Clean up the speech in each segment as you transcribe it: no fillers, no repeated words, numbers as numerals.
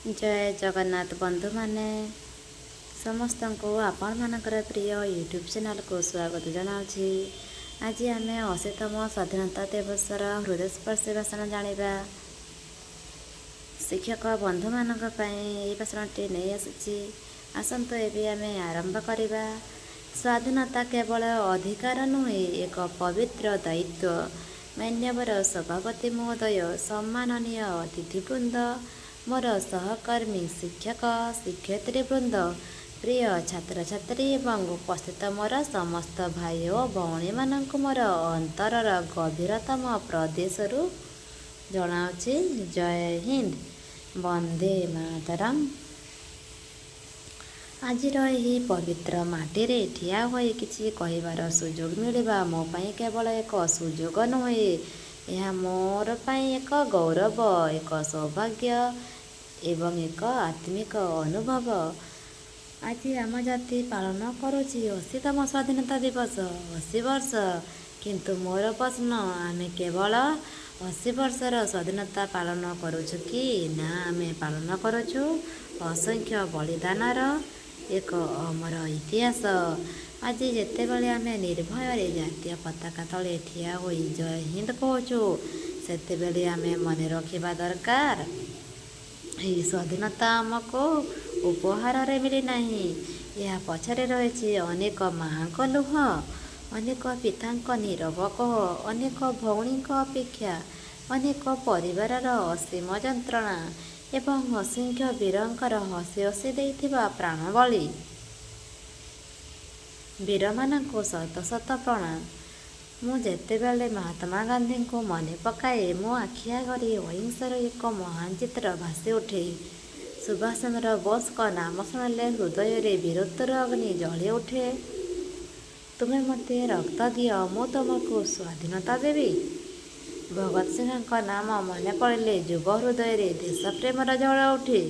ଜୟ ଜଗନ୍ନାଥ ବନ୍ଧୁମାନେ, ସମସ୍ତଙ୍କୁ ଆପଣମାନଙ୍କର ପ୍ରିୟ ୟୁଟ୍ୟୁବ୍ ଚ୍ୟାନେଲ୍କୁ ସ୍ୱାଗତ ଜଣାଉଛି। ଆଜି ଆମେ 80ତମ ସ୍ୱାଧୀନତା ଦିବସର ହୃଦୟସ୍ପର୍ଶୀ ଭାଷଣ ଜାଣିବା। ଶିକ୍ଷକ ବନ୍ଧୁମାନଙ୍କ ପାଇଁ ଏହି ଭାଷଣଟି ନେଇ ଆସିଛି। ଆସନ୍ତୁ ଏବେ ଆମେ ଆରମ୍ଭ କରିବା। ସ୍ୱାଧୀନତା କେବଳ ଅଧିକାର ନୁହେଁ, ଏକ ପବିତ୍ର ଦାୟିତ୍ୱ। ମାନ୍ୟବର ସଭାପତି ମହୋଦୟ, ସମ୍ମାନନୀୟ ଅତିଥିବୃନ୍ଦ, ମୋର ସହକର୍ମୀ ଶିକ୍ଷକ ଶିକ୍ଷୟିତ୍ରୀ ବୃନ୍ଦ, ପ୍ରିୟ ଛାତ୍ରଛାତ୍ରୀ ଏବଂ ଉପସ୍ଥିତ ମୋର ସମସ୍ତ ଭାଇ ଓ ଭଉଣୀମାନଙ୍କୁ ମୋର ଅନ୍ତରର ଗଭୀରତମ ପ୍ରଦେଶରୁ ଜଣାଉଛି ଜୟ ହିନ୍ଦ, ବନ୍ଦେ ମାତରମ୍। ଆଜିର ଏହି ପବିତ୍ର ମାଟିରେ ଠିଆ ହୋଇ କିଛି କହିବାର ସୁଯୋଗ ମିଳିବା ମୋ ପାଇଁ କେବଳ ଏକ ସୁଯୋଗ ନୁହେଁ, ଏହା ମୋର ପାଇଁ ଏକ ଗୌରବ, ଏକ ସୌଭାଗ୍ୟ ଏବଂ ଏକ ଆତ୍ମିକ ଅନୁଭବ। ଆଜି ଆମ ଜାତି ପାଳନ କରୁଛି 80ତମ ସ୍ୱାଧୀନତା ଦିବସ। 80 ବର୍ଷ। କିନ୍ତୁ ମୋର ପ୍ରଶ୍ନ, ଆମେ କେବଳ 80 ବର୍ଷର ସ୍ୱାଧୀନତା ପାଳନ କରୁଛୁ କି ନା ଆମେ ପାଳନ କରୁଛୁ ଅସଂଖ୍ୟ ବଳିଦାନର ଏକ ଅମର ଇତିହାସ? ଆଜି ଯେତେବେଳେ ଆମେ ନିର୍ଭୟରେ ଜାତୀୟ ପତାକା ତଳେ ଠିଆ ହୋଇ ଜୟ ହିନ୍ଦ କହୁଛୁ, ସେତେବେଳେ ଆମେ ମନେ ରଖିବା ଦରକାର, ଏହି ସ୍ୱାଧୀନତା ଆମକୁ ଉପହାରରେ ମିଳିନାହିଁ। ଏହା ପଛରେ ରହିଛି ଅନେକ ମାଆଙ୍କ ଲୁହ, ଅନେକ ପିତାଙ୍କ ନୀରବ କୋହ, ଅନେକ ଭଉଣୀଙ୍କ ଅପେକ୍ଷା, ଅନେକ ପରିବାରର ଅସୀମ ଯନ୍ତ୍ରଣା ଏବଂ ଅସଂଖ୍ୟ ବୀରଙ୍କର ହସି ହସି ଦେଇଥିବା ପ୍ରାଣବଳି। ବୀରମାନଙ୍କୁ ଶତ ଶତ ପ୍ରଣାମ। ମୁଁ ଯେତେବେଳେ ମହାତ୍ମା ଗାନ୍ଧୀଙ୍କୁ ମନେ ପକାଏ, ମୋ ଆଖି ଆଗରେ ଅହିଂସାର ଏକ ମହାନ ଚିତ୍ର ଭାସିଉଠେ। ସୁଭାଷ ଚନ୍ଦ୍ର ବୋଷଙ୍କ ନାମ ଶୁଣିଲେ ହୃଦୟରେ ବୀରତ୍ୱର ଅଗ୍ନି ଜଳି ଉଠେ। ତୁମେ ମୋତେ ରକ୍ତ ଦିଅ, ମୁଁ ତୁମକୁ ସ୍ୱାଧୀନତା ଦେବି। ଭଗତ ସିଂହଙ୍କ ନାମ ମନେ ପଡ଼ିଲେ ଯୁବ ହୃଦୟରେ ଦେଶପ୍ରେମର ଝଡ଼ ଉଠେ।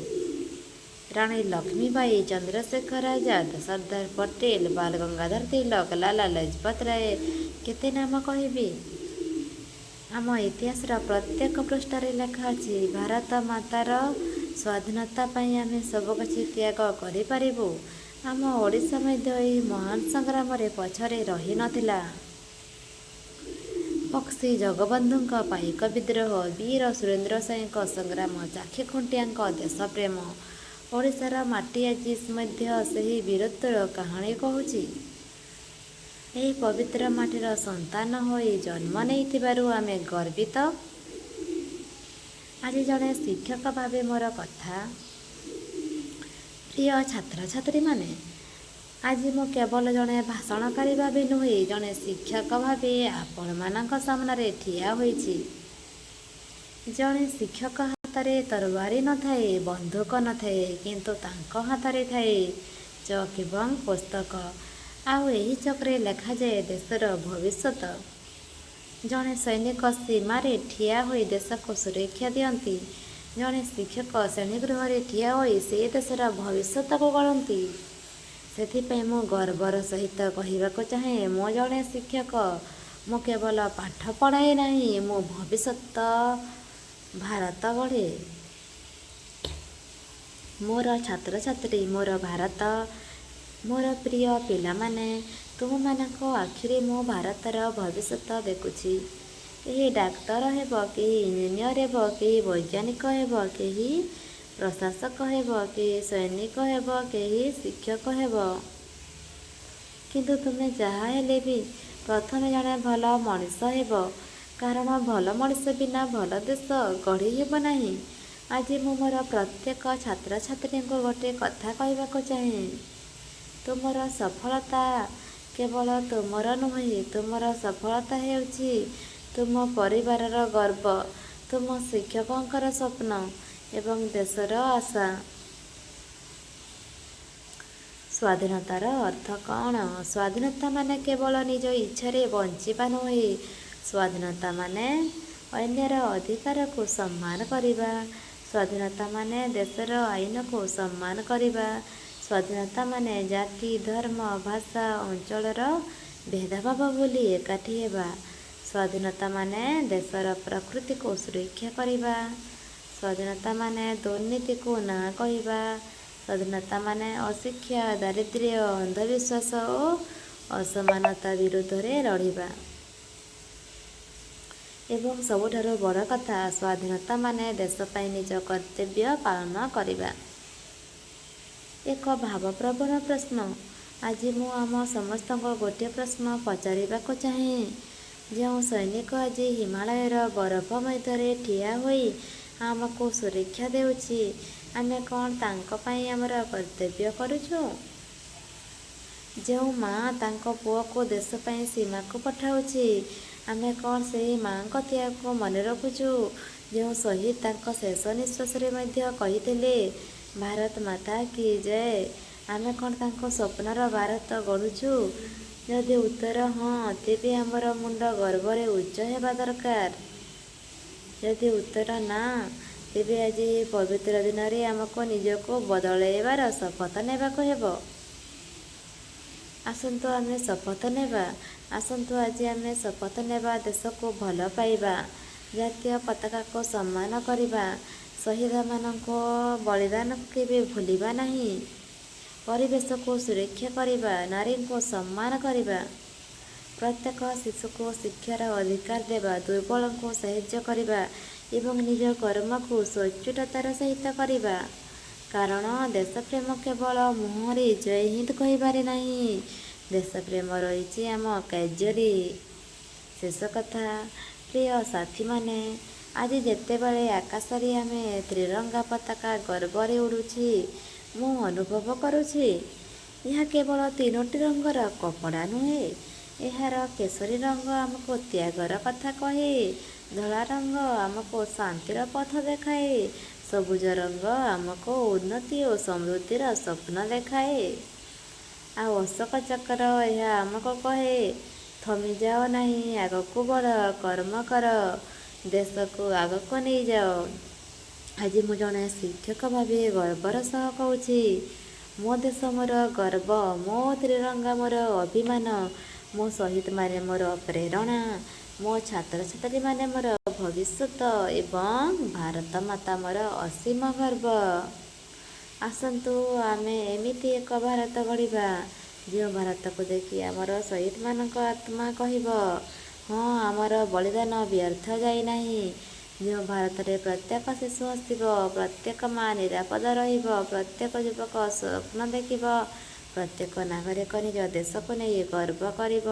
ରାଣୀ ଲକ୍ଷ୍ମୀବାଈ, ଚନ୍ଦ୍ରଶେଖର ଆଜାଦ, ସର୍ଦ୍ଦାର ପଟେଲ, ବାଲ ଗଙ୍ଗାଧର ତିଲକ, ଲାଲା ଲଜପତ ରାୟ, କେତେ ନାମ କହିବି? ଆମ ଇତିହାସର ପ୍ରତ୍ୟେକ ପୃଷ୍ଠାରେ ଲେଖା ଅଛି, ଭାରତ ମାତାର ସ୍ୱାଧୀନତା ପାଇଁ ଆମେ ସବୁକିଛି ତ୍ୟାଗ କରିପାରିବୁ। ଆମ ଓଡ଼ିଶା ମଧ୍ୟ ଏହି ମହାନ ସଂଗ୍ରାମରେ ପଛରେ ରହିନଥିଲା। ବକ୍ସି ଜଗବନ୍ଧୁଙ୍କ ପାଇକ ବିଦ୍ରୋହ, ବୀର ସୁରେନ୍ଦ୍ର ସାଏଙ୍କ ସଂଗ୍ରାମ, ଚାଖି ଖୁଣ୍ଟିଆଙ୍କ ଦେଶପ୍ରେମ, ଓଡ଼ିଶାର ମାଟି ଆଜି ମଧ୍ୟ ସେହି ବୀରତ୍ୱର କାହାଣୀ କହୁଛି। ଏହି ପବିତ୍ର ମାଟିର ସନ୍ତାନ ହୋଇ ଜନ୍ମ ନେଇଥିବାରୁ ଆମେ ଗର୍ବିତ। ଆଜି ଜଣେ ଶିକ୍ଷକ ଭାବେ ମୋର କଥା। ପ୍ରିୟ ଛାତ୍ରଛାତ୍ରୀମାନେ, ଆଜି ମୁଁ କେବଳ ଜଣେ ଭାଷଣକାରୀ ଭାବେ ନୁହେଁ, ଜଣେ ଶିକ୍ଷକ ଭାବେ ଆପଣମାନଙ୍କ ସାମ୍ନାରେ ଠିଆ ହୋଇଛି। ଜଣେ ଶିକ୍ଷକ ହାତରେ ତରବାରୀ ନଥାଏ, ବନ୍ଧୁକ ନଥାଏ, କିନ୍ତୁ ତାଙ୍କ ହାତରେ ଥାଏ ଚକ୍ ଏବଂ ପୁସ୍ତକ। ଆଉ ଏହି ଚକ୍‌ରେ ଲେଖାଯାଏ ଦେଶର ଭବିଷ୍ୟତ। ଜଣେ ସୈନିକ ସୀମାରେ ଠିଆ ହୋଇ ଦେଶକୁ ସୁରକ୍ଷା ଦିଅନ୍ତି, ଜଣେ ଶିକ୍ଷକ ଶ୍ରେଣୀଗୃହରେ ଠିଆ ହୋଇ ସେହି ଦେଶର ଭବିଷ୍ୟତକୁ ଗଢ଼ନ୍ତି। ସେଥିପାଇଁ ମୁଁ ଗର୍ବର ସହିତ କହିବାକୁ ଚାହେଁ, ମୁଁ ଜଣେ ଶିକ୍ଷକ। ମୁଁ କେବଳ ପାଠ ପଢ଼ାଏ ନାହିଁ, ମୁଁ ଭବିଷ୍ୟତ ଭାରତ ଗଢ଼େ। ମୋର ଛାତ୍ରଛାତ୍ରୀ ମୋର ଭାରତ। ମୋର ପ୍ରିୟ ପିଲାମାନେ, ତୁମମାନଙ୍କ ଆଖିରେ ମୁଁ ଭାରତର ଭବିଷ୍ୟତ ଦେଖୁଛି। କେହି ଡାକ୍ତର ହେବ, କେହି ଇଞ୍ଜିନିୟର ହେବ, କେହି ବୈଜ୍ଞାନିକ ହେବ, କେହି ପ୍ରଶାସକ ହେବ, କେହି ସୈନିକ ହେବ, କେହି ଶିକ୍ଷକ ହେବ। କିନ୍ତୁ ତୁମେ ଯାହା ହେଲେ ବି ପ୍ରଥମେ ଜଣେ ଭଲ ମଣିଷ ହେବ, କାରଣ ଭଲ ମଣିଷ ବିନା ଭଲ ଦେଶ ଗଢ଼ି ହେବ ନାହିଁ। ଆଜି ମୁଁ ମୋର ପ୍ରତ୍ୟେକ ଛାତ୍ରଛାତ୍ରୀଙ୍କୁ ଗୋଟିଏ କଥା କହିବାକୁ ଚାହେଁ। ତୁମର ସଫଳତା କେବଳ ତୁମର ନୁହେଁ, ତୁମର ସଫଳତା ହେଉଛି ତୁମ ପରିବାରର ଗର୍ବ, ତୁମ ଶିକ୍ଷକଙ୍କର ସ୍ୱପ୍ନ ଏବଂ ଦେଶର ଆଶା। ସ୍ୱାଧୀନତାର ଅର୍ଥ କ'ଣ? ସ୍ୱାଧୀନତା ମାନେ କେବଳ ନିଜ ଇଚ୍ଛାରେ ବଞ୍ଚିବା ନୁହେଁ। ସ୍ୱାଧୀନତା ମାନେ ଅନ୍ୟର ଅଧିକାରକୁ ସମ୍ମାନ କରିବା। ସ୍ୱାଧୀନତା ମାନେ ଦେଶର ଆଇନକୁ ସମ୍ମାନ କରିବା। ସ୍ୱାଧୀନତା ମାନେ ଜାତି, ଧର୍ମ, ଭାଷା, ଅଞ୍ଚଳର ଭେଦଭାବ ଭୁଲି ଏକାଠି ହେବା। ସ୍ୱାଧୀନତା ମାନେ ଦେଶର ପ୍ରକୃତିକୁ ସୁରକ୍ଷା କରିବା। ସ୍ୱାଧୀନତା ମାନେ ଦୁର୍ନୀତିକୁ ନା କହିବା। ସ୍ୱାଧୀନତା ମାନେ ଅଶିକ୍ଷା, ଦାରିଦ୍ର୍ୟ, ଅନ୍ଧବିଶ୍ୱାସ ଓ ଅସମାନତା ବିରୁଦ୍ଧରେ ଲଢ଼ିବା। ଏବଂ ସବୁଠାରୁ ବଡ଼ କଥା, ସ୍ୱାଧୀନତା ମାନେ ଦେଶ ପାଇଁ ନିଜ କର୍ତ୍ତବ୍ୟ ପାଳନ କରିବା। ଏକ ଭାବପ୍ରବଣ ପ୍ରଶ୍ନ। ଆଜି ମୁଁ ଆମ ସମସ୍ତଙ୍କୁ ଗୋଟିଏ ପ୍ରଶ୍ନ ପଚାରିବାକୁ ଚାହେଁ। ଯେଉଁ ସୈନିକ ଆଜି ହିମାଳୟର ବରଫ ମଧ୍ୟରେ ଠିଆ ହୋଇ ଆମକୁ ସୁରକ୍ଷା ଦେଉଛି, ଆମେ କ'ଣ ତାଙ୍କ ପାଇଁ ଆମର କର୍ତ୍ତବ୍ୟ କରୁଛୁ? ଯେଉଁ ମା' ତାଙ୍କ ପୁଅକୁ ଦେଶ ପାଇଁ ସୀମାକୁ ପଠାଉଛି, ଆମେ କ'ଣ ସେହି ମା'ଙ୍କ ତ୍ୟାଗକୁ ମନେ ରଖୁଛୁ? ଯେଉଁ ଶହୀଦ ତାଙ୍କ ଶେଷ ନିଶ୍ୱାସରେ ମଧ୍ୟ କହିଥିଲେ, ଭାରତ ମାତା କି ଜୟ, ଆମେ କ'ଣ ତାଙ୍କ ସ୍ୱପ୍ନର ଭାରତ ଗଢ଼ୁଛୁ? ଯଦି ଉତ୍ତର ହଁ, ତେବେ ଆମର ମୁଣ୍ଡ ଗର୍ବରେ ଉଚ୍ଚ ହେବା ଦରକାର। ଯଦି ଉତ୍ତର ନା, ତେବେ ଆଜି ଏହି ପବିତ୍ର ଦିନରେ ଆମକୁ ନିଜକୁ ବଦଳାଇବାର ଶପଥ ନେବାକୁ ହେବ। ଆସନ୍ତୁ ଆମେ ଶପଥ ନେବା। ଆସନ୍ତୁ ଆଜି ଆମେ ଶପଥ ନେବା, ଦେଶକୁ ଭଲ ପାଇବା, ଜାତୀୟ ପତାକାକୁ ସମ୍ମାନ କରିବା, ଶହୀଦମାନଙ୍କ ବଳିଦାନକୁ କେବେ ଭୁଲିବା ନାହିଁ, ପରିବେଶକୁ ସୁରକ୍ଷା କରିବା, ନାରୀଙ୍କୁ ସମ୍ମାନ କରିବା, ପ୍ରତ୍ୟେକ ଶିଶୁକୁ ଶିକ୍ଷାର ଅଧିକାର ଦେବା, ଦୁର୍ବଳଙ୍କୁ ସାହାଯ୍ୟ କରିବା ଏବଂ ନିଜ କର୍ମକୁ ସଚ୍ଚୋଟତାର ସହିତ କରିବା। କାରଣ ଦେଶପ୍ରେମ କେବଳ ମୁହଁରେ ଜୟ ହିନ୍ଦ କହିବାରେ ନାହିଁ, ଦେଶପ୍ରେମ ରହିଛି ଆମ କାର୍ଯ୍ୟରେ। ଶେଷ କଥା, ପ୍ରିୟ ସାଥୀମାନେ, ଆଜି ଯେତେବେଳେ ଆକାଶରେ ଆମେ ତ୍ରିରଙ୍ଗା ପତାକା ଗର୍ବରେ ଉଡ଼ୁଛି, ମୁଁ ଅନୁଭବ କରୁଛି, ଏହା କେବଳ ତିନୋଟି ରଙ୍ଗର କପଡ଼ା ନୁହେଁ। ଏହାର କେଶରୀ ରଙ୍ଗ ଆମକୁ ତ୍ୟାଗର କଥା କହେ, ଧଳା ରଙ୍ଗ ଆମକୁ ଶାନ୍ତିର ପଥ ଦେଖାଏ, ସବୁଜ ରଙ୍ଗ ଆମକୁ ଉନ୍ନତି ଓ ସମୃଦ୍ଧିର ସ୍ୱପ୍ନ ଦେଖାଏ। ଆଉ ଅଶୋକ ଚକ୍ର, ଏହା ଆମକୁ କହେ, ଥମିଯାଅ ନାହିଁ, ଆଗକୁ ବଢ଼, କର୍ମ କର, ଦେଶକୁ ଆଗକୁ ନେଇଯାଅ। ଆଜି ମୁଁ ଜଣେ ଶିକ୍ଷକ ଭାବେ ଗର୍ବର ସହ କହୁଛି, ମୋ ଦେଶ ମୋର ଗର୍ବ, ମୋ ତ୍ରିରଙ୍ଗା ମୋର ଅଭିମାନ, ମୋ ଶହୀଦମାନେ ମୋର ପ୍ରେରଣା, ମୋ ଛାତ୍ରଛାତ୍ରୀମାନେ ମୋର ଭବିଷ୍ୟତ ଏବଂ ଭାରତ ମାତା ମୋର ଅସୀମ ଗର୍ବ। ଆସନ୍ତୁ ଆମେ ଏମିତି ଏକ ଭାରତ ଗଢ଼ିବା, ଯେଉଁ ଭାରତକୁ ଦେଖି ଆମର ଶହୀଦମାନଙ୍କ ଆତ୍ମା କହିବ, ହଁ, ଆମର ବଳିଦାନ ବ୍ୟର୍ଥ ଯାଇନାହିଁ। ଯେଉଁ ଭାରତରେ ପ୍ରତ୍ୟେକ ଶିଶୁ ହସିବ, ପ୍ରତ୍ୟେକ ମା ନିରାପଦ ରହିବ, ପ୍ରତ୍ୟେକ ଯୁବକ ସ୍ୱପ୍ନ ଦେଖିବ, ପ୍ରତ୍ୟେକ ନାଗରିକ ନିଜ ଦେଶକୁ ନେଇ ଗର୍ବ କରିବ,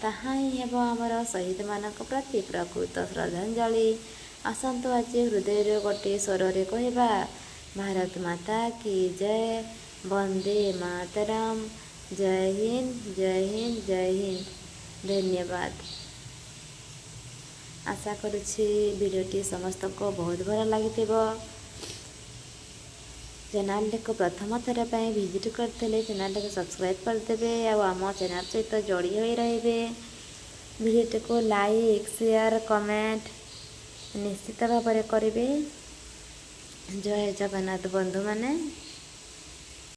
ତାହା ହିଁ ହେବ ଆମର ଶହୀଦମାନଙ୍କ ପ୍ରତି ପ୍ରକୃତ ଶ୍ରଦ୍ଧାଞ୍ଜଳି। ଆସନ୍ତୁ ଆଜି ହୃଦୟରୁ ଗୋଟିଏ ସ୍ୱରରେ କହିବା, ଭାରତ ମାତା କି ଜୟ, ବନ୍ଦେ ମାତରମ୍, ଜୟ ହିନ୍ଦ, ଜୟ ହିନ୍ଦ, ଜୟ ହିନ୍ଦ। ଧନ୍ୟବାଦ। ଆଶା କରୁଛି ଭିଡ଼ିଓଟି ସମସ୍ତଙ୍କୁ ବହୁତ ଭଲ ଲାଗିଥିବ। ଚ୍ୟାନେଲଟିକୁ ପ୍ରଥମ ଥର ପାଇଁ ଭିଜିଟ୍ କରିଥିଲେ ଚ୍ୟାନେଲଟିକୁ ସବସ୍କ୍ରାଇବ୍ କରିଦେବେ ଆଉ ଆମ ଚ୍ୟାନେଲ ସହିତ ଯୋଡ଼ି ହୋଇ ରହିବେ। ଭିଡ଼ିଓଟିକୁ ଲାଇକ୍, ସେୟାର, କମେଣ୍ଟ ନିଶ୍ଚିତ ଭାବରେ କରିବେ। ଜୟ ଜଗନ୍ନାଥ ବନ୍ଧୁମାନେ।